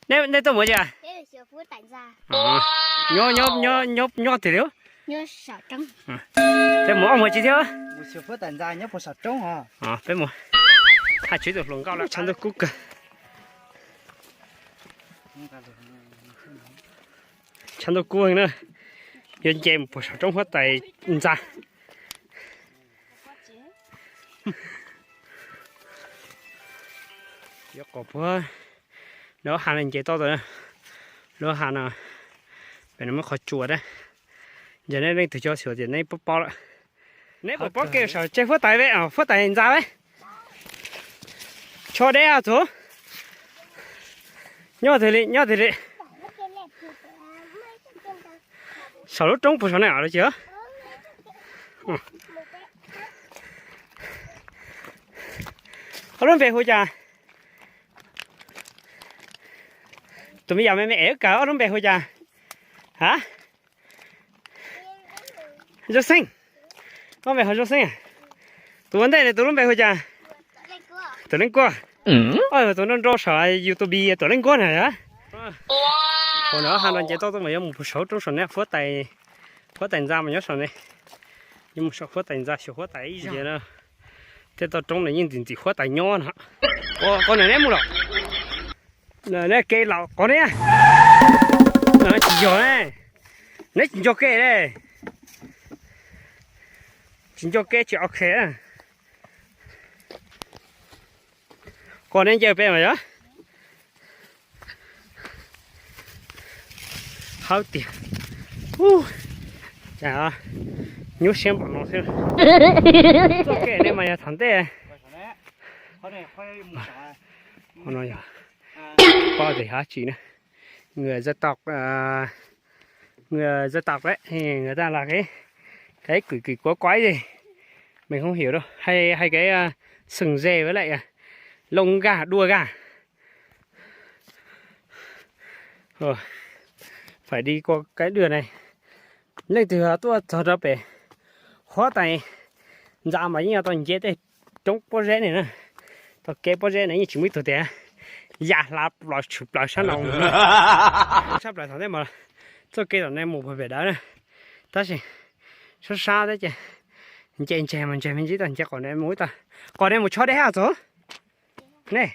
Nej tuaj mus cas? Nyob nyob nyob nyob twg li? Peb mus ob muag tsis thiab. Peb mus. Haj tsev tus hluas nkauj lawm tshav ntuj kub kawg. Tshav ntuj kub na. Yuav nce mus puag saum roob huab tais ntxa. Yuav qos puag. Lub hav no nce toj tau, lub hav no, pem no muaj qhov tsua na. Yog nej leej twg cov xyuas tias nej paub paub lawm. Neb puas paub kev saum tseg huab tais, huab tais ntxa? Tsho deb txog. Nyob twg li, nyob twg li? Saum lub roob puag saum ne los tsis. Ob lub npe hu cas? Tus me yam me me es kawg ob lub npe hu cas? Ha? Zoo Xeej. Ob npe hu Zoo Xeej. Tus ua ntej ne tus lub npe hu cas? Tuam Leej Kuab. Tus nrau nrau saum YouTube Tuam Leej Kuab na yom. Qhov no ha no nce toj tuaj mas yuav mus puag saum roob saum ne, huab tais ntxa mas nyob saum ne. Yuav mus saum huab tais ntxa xyuas huab tais ib zaug na. Tej toj roob no yeej ntxim ntxim huab tais nyob no. Qhov no neb mus los? Neb kev laus qhov ne. Tsis yog ne. Neb tsis nco kev ne. Tsis nco kev tsis ok. Qhov neb ncaws pem mas yog. Hawb tiag. Cas nyuaj siab npaum no xwb. Txoj kev ne mas yog thaum ntej. Qhov no yog, pom tias yog dab tsi na. Người dân tộc, à, người dân tộc đấy thì người ta là cái, cái quỷ quỷ quái quái gì mình không hiểu đâu, hay hay cái, à, sừng dê với lại, à, lông gà, đuôi gà. Ờ, phải đi qua cái đường này. Leej twg tuaj txog rau pem huab tais ntxa mas yeej yuav tau nce tej roob pob zeb ne na. Tau kev pob zeb ne yeej tsis muaj ib tug tias ya hla plaws tshwm plaws sab no. Sab plaws thaum ntej mas txoj kev tom ne mus puag pem dawb na. Tab sis sab sab thiab ces nce ntseg mas ntseg me ntsis tau nce qhov ne mus ib tag. Qhov ne mus tsho deb hab txog ne.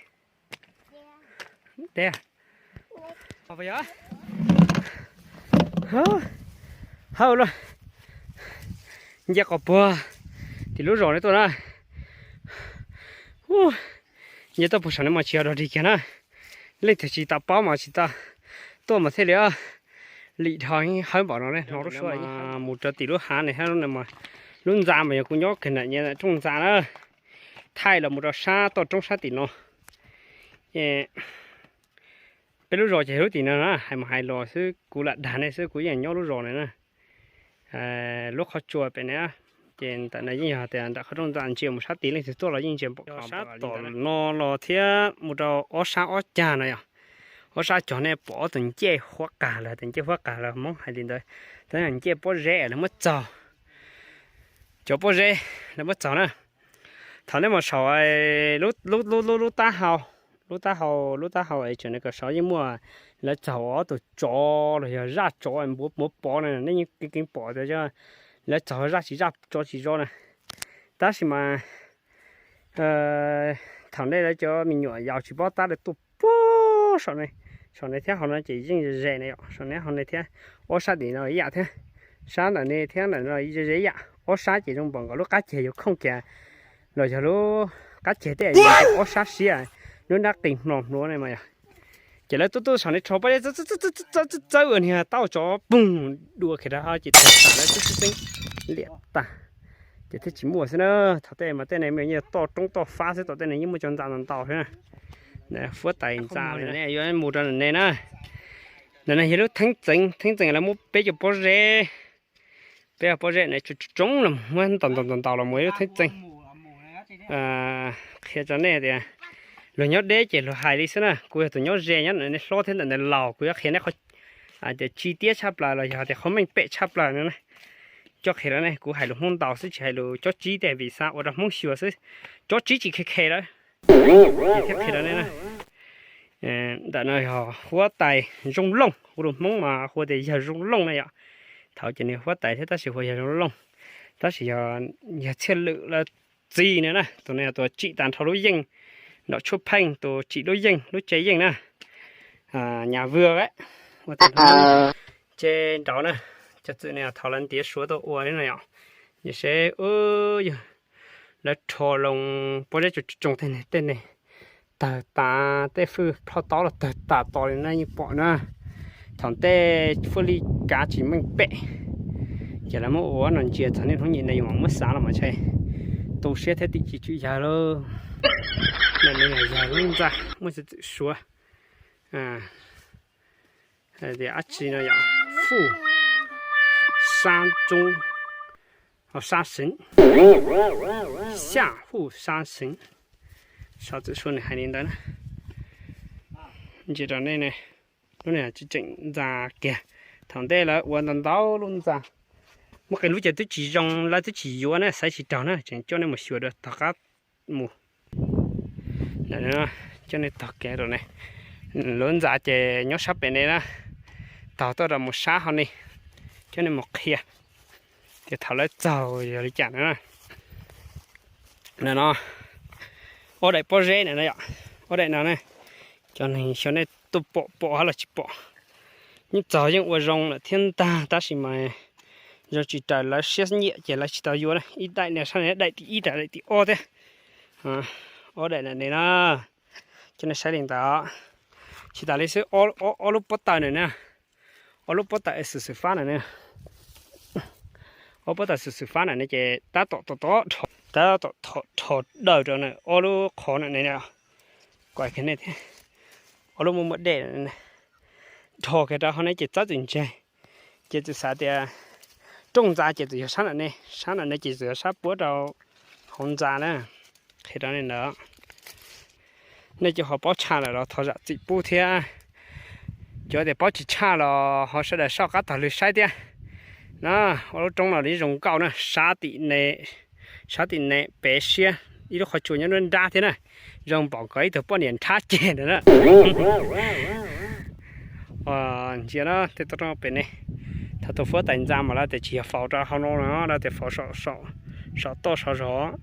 Hawb lauj, nce qhov puag tim lub zos ne tuaj na. Nce tuaj puag saum ne mas tsis yog dog dig kiag na. Leej twg tsis tau paub mas tsis tau tuaj mas thiaj li lim dhau hawb npaum no ne. Hnov lub suab mus rau tim lub hav ne hab, lub ntxa mas yog kuv nyob kawg ntawm rooj ntxa na. Thaij los mus rau sab toj roob sab tim no. Peb lub zos ces lub tim no na, hais mus hais los xwb kuv lam dag nej xwb, kuv yeej nyob lub zos no na. Lub qhov tsua pem ne, ces ntawm no yeej yog tias ntawm qhov rooj ntxa ntsia mus sab tid leej twg tuaj los yeej ntsia pom sab tom no los thiab mus rau ob sab ob cag no yom. Ob sab cog nej pom ob tug ncej huab qag lawm, tus ncej huab qag lawm Hmoob hais li ntawd, tab ncej pob zeb lawv muab txaug. Cov pob zeb lawv muab txaug na. Thaum nej mus saum lub, lub, lub, lub taub hau, lub taub hau, lub taub hau es tseem nees kom saud yeej muaj lawv txaug ob tug tsov los yog zaj tsov npuav npuav pov na, nej yeej keev keev pom tias lawv txaug zaj tsis zaj tsov tsis zov na. Tab sis mas thaum nej lawv cov me nyuam yaus tsis paub tab lawv tuaj puag saum ne, saum ne thiab hauv no ces yeej ze ze ne yom, saum ne hauv ne thiab, ob sab tim no ib yam thiab, sab ntawm ne thiab ntawm no ze ze ib yam, ob sab ces zoo npaum nkaus lub qab ceg yuav khooj kiag los yog lub qab ceg tej, ob sab siab, lub nrab qis hmlo hmluav ne mas yog. Ces lawv tuaj tuaj saum ne rho pob zeb txawb txawb ua niag taub tsov poog dua kiag rau hauv ces tuag tas lawv txeeb txeeb liam tag. Ces thiaj tsis muaj xwb na. Thaum tej mas tej ne mas yeej toj roob toj fab xwb, tom tej ne yeej muaj cov ntxa ntau ntau thiab na. Huab tais ntxa ne yuav mus rau ntawm ne na. Ntawm no yog lub theeb txeev, theeb txeev lawv muab peb cov pob zeb, peb cov pob zeb ne tsoo tsoo los muab ntaus ntaus ntaus los mus ib lub theeb txeev. Qhia rau nej tias luag nyob deb ces luag hais li xwb na, kuv yog tus nyob ze nyob ntawm ne hlob thiab ntawm ne laus, kuv yuav qhia nej qhov tias chi tiab tshaj plaws los yog tias qhov meej pem tshaj plaws no na. Coj qhia rau nej, kuv hais lus Hmoob ntau xwb tsis hais lus cob tsib tej vim xav ua rau Hmoob xyuas xwb. Cob tsib tsis khe khe lawm. Thiaj qhia rau nej na. Ntawm no yog huab tais Zoo Looj, hu lus Hmoob mas hu tias yawg Zoo Looj na yom. Thaum ces nws huab tais thiab tab sis hu yawg Zoo Looj, tab sis yog yawg Txhiaj Lwm lawv txiv na na. Tus no yog tus tsim tag nrho lub yeej, nram tshuaj pheej tus tsim lub yeej lub tsev yeej na. Nyas vwg ua tag nrho ces nraud na, cov txwm no yog thaum lawv ntiav Suav tuaj ua li no yom. Yog seb, yog lawv rho loo pob zeb tsoo tsoo tej ne, tej ne tawg tas, tej fwj plhoj taub los tawg tas tos li na yeej pom na. Thaum ntej fwj li kav tsis meej pem, ces lawv muab ua no ntsia txog niaj hnub nim no yus mam muab xav los mas ntshe tu siab thiab tim tsis tswm yawg lauj. Nim no yog yawg lub ntxa muaj txwm Suav tias dab tsi no yom, fuj sab tsob, sab xeev, xya fuj sab xeev. Sov txwm Suav nws hais li ntawd na. Ntsia rau nej, lub no tseem ntxa kiag. Thaum ntej lawv ua ntau ntau lub ntxa, muaj qee lub ces twb tsis zoo, lawv twb tsis yuav na, xaiv tsis raug na, tseem coj nej mus xyuas rau tom qab mus. Coj nej taug kev rau ne, lub ntxa ces nyob sab pem ne na, taug tuaj rau mus sab hauv ne, coj nej mus qhia tias thaum lawv txaug yog li cas na. No, ob daim pob zeb na yom, ob daim no na, cov neeg xyov nej tuaj pom pom hab los tsis pom. Yeej txaug yeej ua zoo lawm thiab ntag tab sis mas zoo tsis raws lawv siab nyiam ces lawv tsis tau yuav na. Ib daim no sab daim tim ib, daim tim ob thiab. Ob daim na ne na, coj nej saib li ntawd. Tsis tas li xwb, ob lub pob tawm na ne, ob lub pob tawm xwm xwm fab na ne, ob pob tawm xwm xwm fab na ne ces tab tom, tab tom rho dawm rau na, ob lub qhov na ne, kom kiag nej thiab, ob lub muaj muaj dej, rho kiag rau hauv ne ces txawb txwm ntseg. Ces txwm xav tias rooj ntxa ces txwm yog sab na ne, sab na ne ces txwm yog sab puab rau hauv ntxa na. Qhia rau nej ntawd, nej cov ho paub tshaj lawm los thov zam txim pub thiab. Cov tias paub tsis tshaj los ho sawv daws soj qab taug lw saib thiab. Na, ua lub roob no li zoo nkauj na, sab tim ne, sab tim ne pem siab, ib lub qhov tsua nyob nruab nrab thiab na, zoo npaum nkaus ib tug poj niam nrhab ceg ntawd na. Ntsia na, tej toj roob pem ne, thaum tus huab tais ntxa mas lawv tias tsis yog faus rau hauv no, lawv tias faus saum toj saum zog,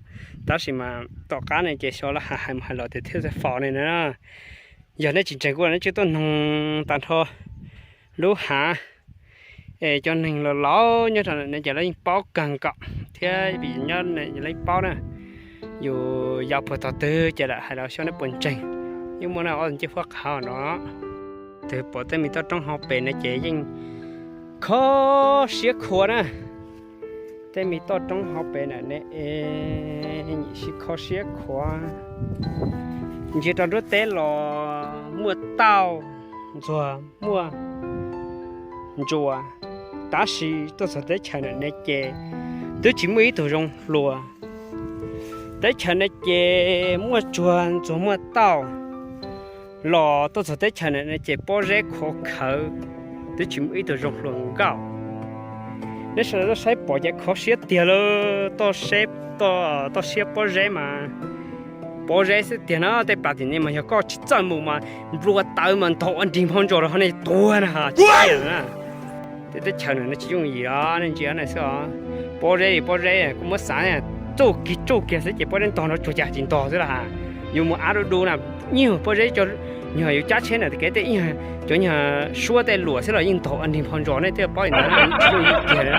tab sis mas tom qab ne ces xyov lawv hais mus hais los tias thiaj faus ne na. Yog nej tsis ntseeg kuj nej tsis tuaj noog tag nrho lub hav, es cov neeg laus laus nyob rau ntawm ne ces lawv yeej paub kawg nkaus thiab, vim nyob lawv yeej paub na. Yus yau puag tog twg ces lawv hais los xyov nej puas ntseeg. Yeej muaj na, ob ncej fuab qhav no, twg pom tej me toj roob hauv pes no ces yeej kho siab khuav na. Tej me toj roob hauv pes na ne, nim sib kho siab khuav. Ntsia rau nruab teb los muaj tauj ntxuag, muaj ntsuas, tab sis tuaj txog teb chaws na ne ces twb tsis muaj ib tug zoo hluas. Teb chaws na ces muaj tsuag ntxuag muaj tauj los tuaj txog teb chaws na ces pob zeb khov khawv, twb tsis muaj ib tug zoo hluas nkauj. Neb sawv daws tuaj saib pom ces kho siab tiag lauj, toj siab pob zeb mas pob zeb xwb tiag na. Tej pas tim ne mas yog koj tsis txawj mus mas nplua tawv mas ntog ua nrig nphau ntsos rau hauv nej tuag na. Teb chaws na tsis yooj yim os, nej ntsia na xwb os. Pob zeb li pob zeb kuj muab xav txuj kiag tsuj kiag xwb ces pob zeb ntog no tsuag cas tsis ntog xwb las. Yus mus av du du na, nyuag pob zeb, nyuag yus cab tsheb na kev tej ib nyuag, cov nyuag suab tej luam xwb los yeej ntog ua nrig nphau ntsos, nej thiaj paub li ntawd, tsis yooj yim kiag li.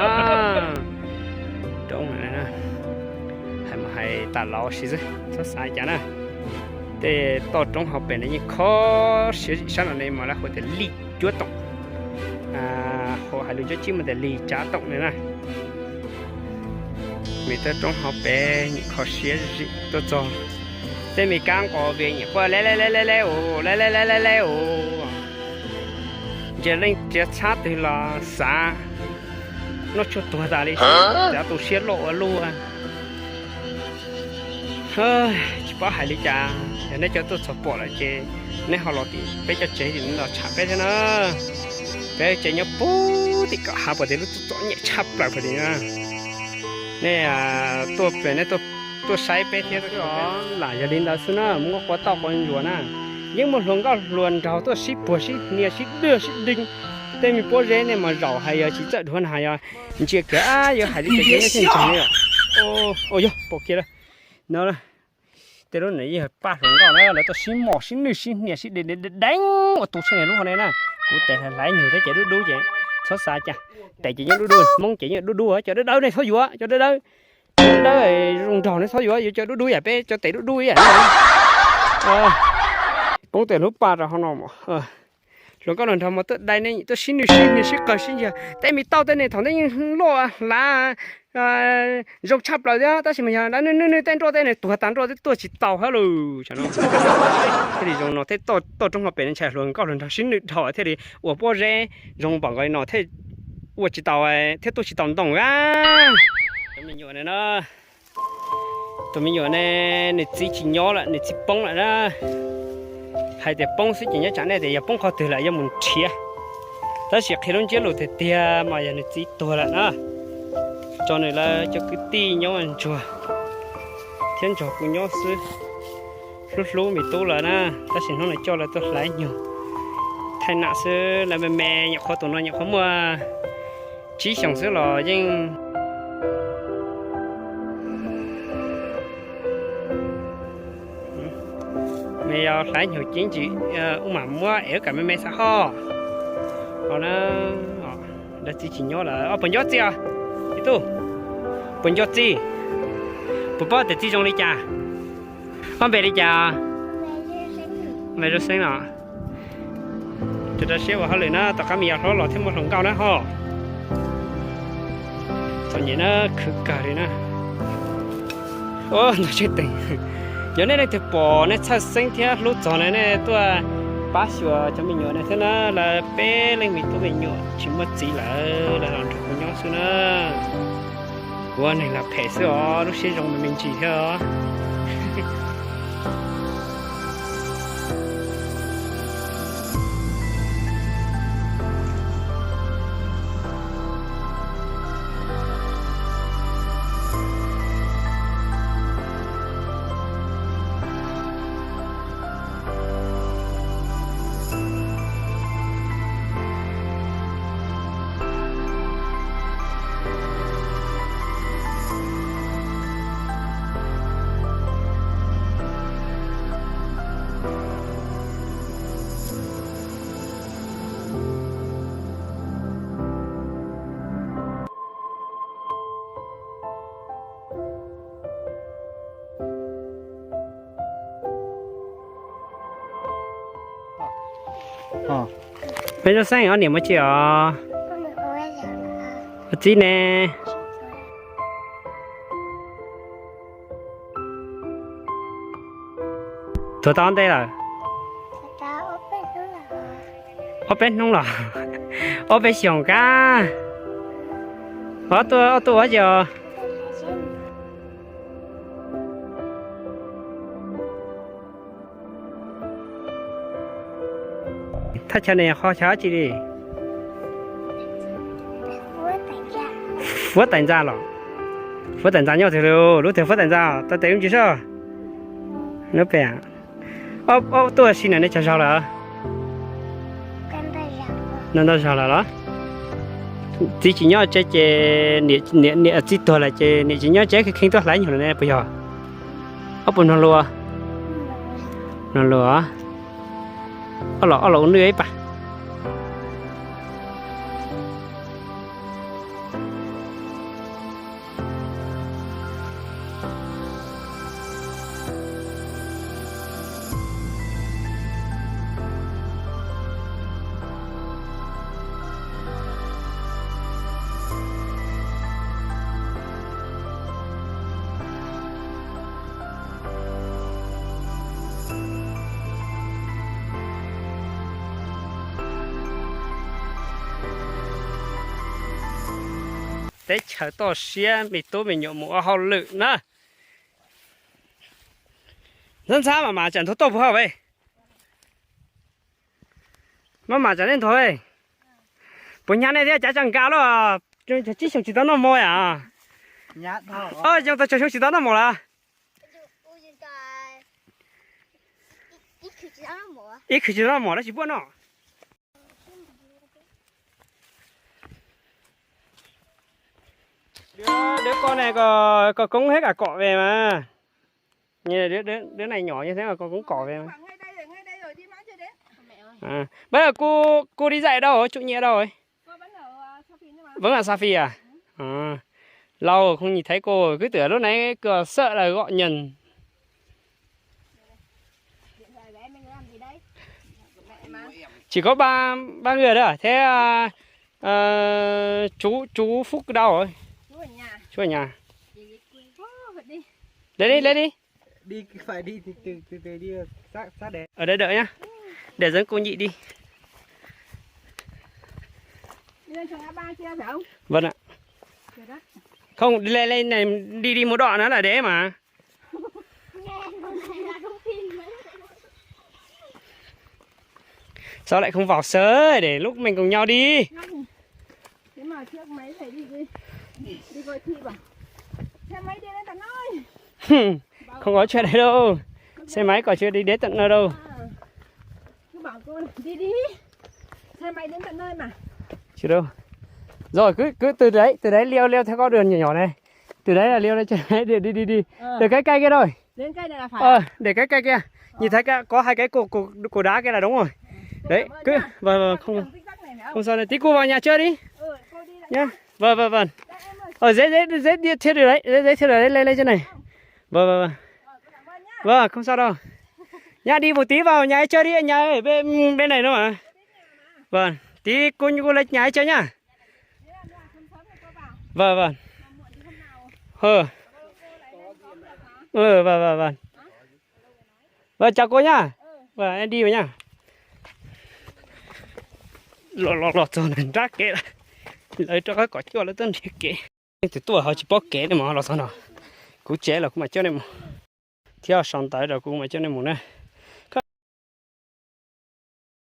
Roob, hais mus hais tas laus si xwb txhob xav cas na. Tej toj roob hauv pes no yeej kho siab zim sab no ne mas lawv hu tias lig cuab toom, hais lus cuab tsib mus tias lig tsav toom ne na. Me toj roob hauv pes nim kho siab zim tuaj txog, tej me kab nqos via nyuam quaj le le le le le u le le le le le u. Ntsia leej txiav txhab twg los xav noj tshuaj tuag tas li, xav tu siab loj ua luaj. Tsis paub hais li cas, yog nej cov tuaj txog pom lawm ces nej ho los tim peb cov tsev tim no los tsham peb thiab na. Peb tsev nyob puag tim kom hav puag tim lub txom nyem tshaj plaws puag tim na. Nej tuaj pem nej tuaj saib peb thiab os. Lam yog li ntawd xwb na, muab qua tauj qua ntsuas na. Yeej muaj hluas nkauj hluas nraug tuaj sib puag sib hnia sib dwj sib deev. Tej me pob zeb nej mas zaum hais yog tsis txawj dhuav na, yog ntsia kiag yuav hais li cas nej thiaj ntseeg ne. Yog pom kiag lawm no. Tej lub no yeej yog pab hluas nkauj na, lawv tuaj sib mos sib nwj sib hnia sib deev deev ua tu sab niag lub hauv ne na. Kuv tes hlaiv nyuag thiab ces dub dub ces txhob xav cas. Tes ces yeej dub dub, Hmoob ces yeej dub dub, cov dawb dawb nej txhob yuav, cov dawb dawb, cov dawb dawb zoo nraug nej txhob yuav, yuav cov dub dub yam peb cov tes dub dub ib yam. Poob tej lub paj rau hauv no. Hluas nkauj hluas nraug mas tuaj dai nej tuaj sib nwj sib hnia sib qawg sib nyiag. Tej me tauj tej ne thaum ntej yeej loj hlav zoo tshaj plaws thiab, tab sis mas yog dab nwj nwj tej nroj tej ne tuag tas nroj twb tuaj tsis tau hab lus. Thiaj li zoo no thiaj toj roob hauv pes ntshai hluas nkauj hluas nraug sib nwj dhau thiaj li ua pob zeb zoo npaum nkaus li no thiaj ua tsis tau, thiaj tuaj tsis tau ntoo a. Cov me nyuam ne, tus me nyuam ne, nws txiv tsis nyob lawm, nws txiv poob lawm na. Hais tias poob xwb ces nyob tsam nej tias yog poob qhov twg lawm yuav mus nrhiav. Tab sis qhia lub ntsiab lus tiag tiag mas yog nws txiv tuag lawm na. Tso nws lawv cov kwv tij nyob ntsuag thiab ntsuag kuv nyob xwb. Hlub hlub me tub lawv na, tab sis hnub no coj lawv tuaj hlaiv nyuag thaij nam xwb, lawv me me nyuam qhuav tus no nyuam qhuav muaj tsib xyoos xwb los yeej me yau hlaiv nyuag ceeb ntsis, ub mam muab ev kam me me xav ho. Ho na, lawv txiv tsis nyob lawm. Puas nco txiv os? Ib tug, puas nco txiv? Puas paub tias txiv zoo li cas? Ob npe li cas? Npe Zoo Xeeb no. Rau rau siab ua hauj lwm na, tom qab me yau hlob los thiaj muaj hluas nkauj na ho. Txom nyem na, khwv kawg li na. Ntog tseeb teem. Yog nej leej twg pom nej txhawj xeeb thiab hlub txog na, nej tuaj pab xyuas cov me nyuam no thiab na, lawv peb leej me tub me nyuam tsis muaj txiv lawm, lawv los nrog kuv nyob xwb na. Kuv ua neeg lam phem xwb os, lub siab zoo me me ntsis thiab os. Me Zoo Xeeb, ob niam mus tsi os? Ua txiv ne. Tuag tau ntej lawm? Ob peb hnub los? Ob peb xyoos kab. Ob tug ua tsi os? Thaj chaw ne qhov chaw dab tsi li? Fuab Tais Ntxa los? Fuab Tais Ntxa nyob twg lub, lub twg Fuab Tais Ntxa? Tau tes lub ntsis soj. Lub pem. Ob tug ua si na, nej tsawg zog lawm? Ntau ntau zog lawm los? Txiv tsis nyob tsev ces niam, txiv tuag lawm ces niam tsis nyob tsev kheev kheev tuaj hlais nyuag no ne puas yog? Ob puas mloog lus? Mloog lus. Ob los, ob los ua nwj ib pas. Teb chaws toj siab me tub me nyuam mus ua hauj lwm na. Ntxhab ntxhab mas mas tsam nthuav tuaj puas hauj ve? Maj mam tsam nej nthuav ve. Puas hnyav nej thiab cav tsa nkas loj, tsib xyoos tsis tau noj mov yom? Xyoo tau tsawg xyoo tsis tau noj mov lawm? Ib khwv tsis tau mov dab tsi puab noj. Dawb ko ne, koj koob thiab kam kom ve mas. Dawb nai nyom thiab koj koob kom ve. Bác ơi, cô, cô đi dạy ở đâu, chủ nhiệm ở đâu ấy? Vẫn ở Sa Phi à? À. Lâu không nhìn thấy cô, cứ tưởng lúc nãy cô sợ là gọi nhầm. Chỉ có ba ba người thôi à? Thế à, à, chú chú Phúc đâu rồi? Chú ở nhà. Chú ở nhà. Đi đi, đi đi. Đi phải đi từ từ từ từ đi sát sát đèn. Ở đây đợi nhá. Để dẫn cô nhị đi. Đi lên trường A ba kia phải không? Vâng ạ. Được đó. Không, đi lên, lên này, đi đi một đoạn nữa là đến mà. Sao lại không vào sớm để lúc mình cùng nhau đi? Thế mà trước máy phải đi đi. Đi coi chị bảo. Xe máy đi đến tận nơi. Không có chuyện đấy đâu. Xe máy còn chưa đi đến tận nơi đâu. À, cứ bảo cô đi đi. Xe máy đến tận nơi mà. Chưa đâu. Rồi cứ cứ từ đấy, từ đấy leo leo theo con đường nhỏ nhỏ này. Từ đấy là leo lên trên đấy, đi đi đi đi. Ờ. Từ cái cây kia thôi. Đến cây này là phải. Ờ, à? Để cái cây kia. Ờ. Nhìn thấy cái, có hai cái cột, cột, cột đá kia là đúng rồi. Đấy, cứ, vâng, vâng, không, không sao đâu. Tí cô vào nhà trước đi. Ừ, cô đi đã. Nhá. Vâng, vâng, vâng. Ờ, dễ, dễ, dễ đi theo đường đấy, dễ, dễ theo đường đấy, lên, lên trên này. Vâng, vâng, vâng. Vâng, không sao đâu. Nhá, đi một tí vào nhà ấy chơi đi, nhà ấy ở bên, bên này nữa mà. Vâng, tí cô, cô lên nhà ấy chơi nhá. Vâng, vâng. Ờ. Ờ, vâng, vâng, vâng. Vâng, chào cô nhá. Vâng, em đi rồi nhá. Los los los txog nram kev lawm, lawv rov qab kom cuaj lawv tuaj nrhiav kev. Tus tuaj ho tsis paub kev li mas los txog no. Kuv tsev los kuv mam coj nej mus. Thiab sau ntawv rau kuv mam coj nej mus na.